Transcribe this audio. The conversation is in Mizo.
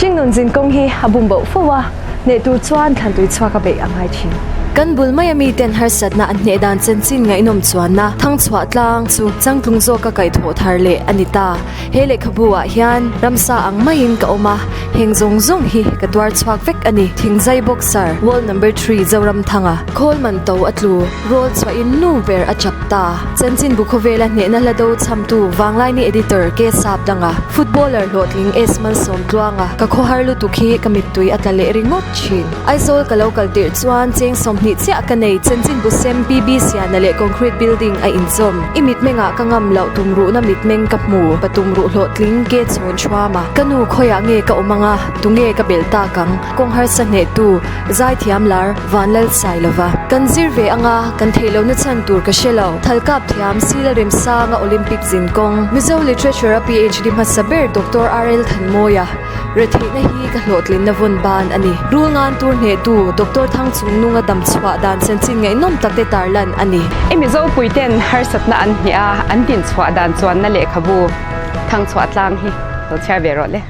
Hringnun zin kawng hi a bum boh fo a, hneh tur chuan thlan tui chhuak a beih a ngai thin. Kan bul maia miten harsatna an hneh dan chanchin ngaihnawm chuanna thangchhuah tlang chu changtlung zawka kaihthawh thar leh a ni ta. He lehkhabu ah hian ramsa ang maiin ka awm a, heng zawng zawng hi ka tuar chhuak vek a ni. Thingzai boxer, world number three Zoramthanga, Khawlman to a tlu, rawl chhuahin nu ber a chap ta. Chanchinbu khawvela hnehna hla do chhamtu Vanglaini editor K Sap danga, footballer hlawhtling S Malsawmtluanga, ka khawhar lutuk hi ka mittui a tla leh ringawt thin. Aizawl ka lo kal tirh chuan cheng 20 chiah ka nei, chanchinbu sem PB Siana leh concrete building a inzawm. I mitmengah ka ngam loh tumruhna mitmeng ka hmu, pa tumruh hlawhtling ke chhawn thuam a. Ka nu khawiah nge ka awm anga, tunge ka belh tak ang? Kawng harsa hnehtu, zaithiam lar Vanlal Sailova. Kan zir ve anga, kan theih lohna chhan tur ka hre lo. Thalkap thiam Sila Remsanga Olympic zin kawng, Mizo Literature a PhD hmasa ber Doctor RL Thanmawia. Retheihna hi ka hlawhtlinna vawn ban a ni. Rul ngan tur hnehtu Doctor Thangchungnunga dam chhuah dan chanchin ngaihnawm tak te tarlan a ni. I Mizo puiten harsatna an hneh a, an din chhuah dan chuanna lehkhabu Thangchhuah tlang hi lo chhiar ve rawh le.